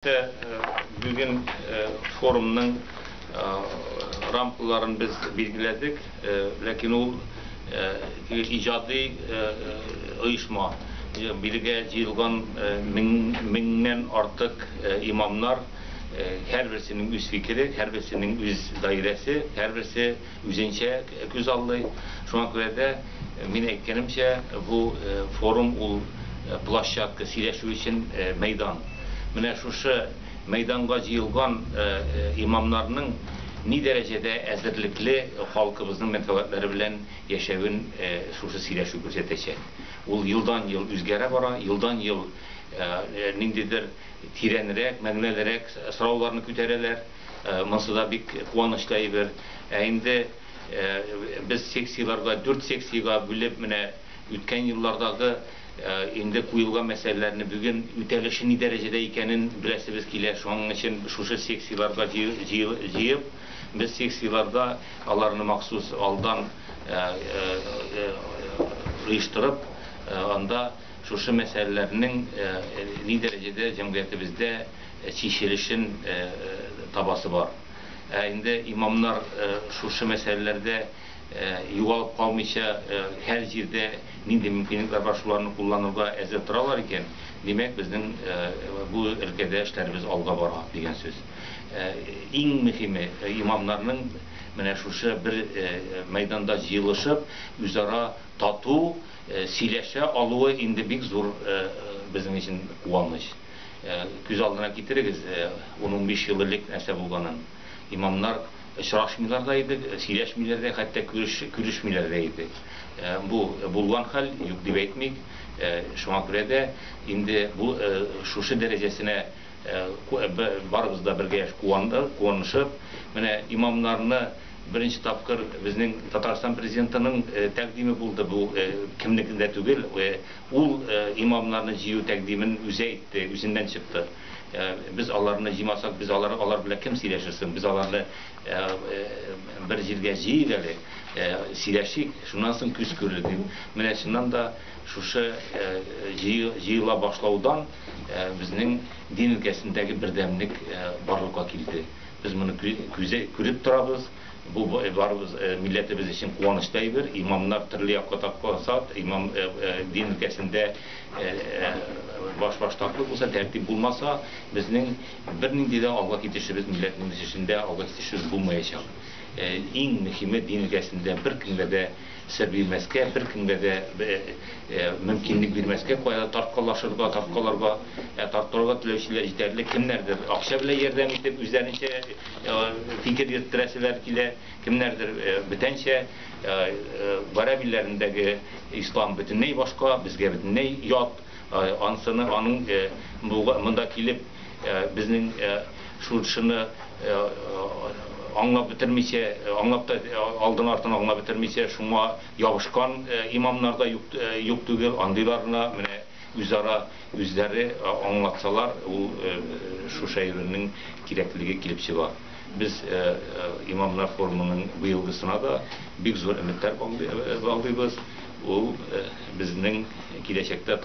Бүген форумның рамкаларын без билгеләдек, ләкин ул иҗади оешма. Бирегә җыелган меңнән артык имамнар, һәрберсенең үз фикере, һәрберсенең үз даирәсе, һәрберсе үзенчә күз аллый. Шуңа күрә дә, мин әйткәнемчә, бу форум ул площадка, сөйләшү өчен мәйдан. Менә шушы мәйданга җыелган имамнарның ни дәрәҗәдә әзерлекле халкыбызның мәнфәгатьләре белән яшәвен шушы сөйләшү күрсәтәчәк. Ул елдан-ел үзгәрә бара, елдан-ел ниндидер тирәнрәк, мәгънәлерәк сорауларны күтәрәләр. Монысы да бик куанычлы әйбер. Ә инде без секцияләргә, 4 секциягә бүлеп, менә үткән еллардагы инде куелган мәсьәләләрне бүген үтәлеше ни дәрәҗәдә икәнен беләсебез килә. Шуның өчен шушы секцияләргә җыеп, без секцияләрдә аларны махсус алдан оештырып, анда шушы мәсьәләләрнең ни дәрәҗәдә җәмгыятебездә чишелешен табасы бар. Ә инде имамнар шушы мәсьәләләрдә югалып калмыйча һәр җирдә нинди мөмкинлекләр бар, шуларны кулланырга әзер торалар икән, димәк, безнең бу өлкәдә эшләребез алга бара дигән сүз. Иң мөһиме имамнарның менә шушы бер мәйданда җыелышып, үзара тату сөйләшә алуы инде бик зур безнең өчен куаныч. Күз алдына китерегез, 10-15 ел элек нәрсә булганын. Имамнар очрашмыйлар да иде, сөйләшмиләр дә, хәтта күрешмиләр дә иде. Бу булган хәл, юк дип әйтмик. Шуңа күрә дә инде бу шушы дәрәҗәсенә барыбыз да бергә куандык, куанышып, менә имамнарны беренче тапкыр безнең Татарстан президентының тәкъдиме булды, бу кемнекен дә түгел, ул имамнарны җыю тәкъдимен үзе әйтте, үзеннән чыкты. Без аларны җыймасак, без алар белән кем сөйләшерсең? Без аларны бер җиргә җыйыйк әле, сөйләшик, шуннан соң күз күрер дип. Менә чыннан да шушы җыела башлаудан безнең дин өлкәсендәге бердәмлек барлыкка килде. Без моны күреп торабыз. Бу барыбыз милләтебез өчен куанычлы әйбер. Имамнар төрле якка тарткаласа, имам дин өлкәсендә баш-баштаклык булса, тәртип булмаса, безнең бернинди дә алга китешебез, милләтнең үсешендә алга китешебез булмаячак. Иң мөһиме дин өлкәсендә беркемгә дә сер бирмәскә, беркемгә дә мөмкинлек бирмәскә, кая тарткалашырга, тарткаларга, тарткаларга теләүчеләр җитәрлек, кемнәрдер акча белән ярдәм итеп, үзләренчә фикер йөрттерәселәр килә, кемнәрдер бүтәнчә. Гарәп илләрендәге ислам бөтенләй башка, безгә бөтенләй ят. Ансыны аның монда килеп безнең шушыны аңлап бетермичә, аңлап та алдын артын аңлап бетермичә, шуңа ябышкан имамнар да юк түгел. Андыйларына менә үзара үзләре аңлатсалар, ул шушы әйбернең кирәклеге килеп чыга. Без имамнар форумының быелгысына да бик зур өметләр баглыйбыз. Ул безнең киләчәктә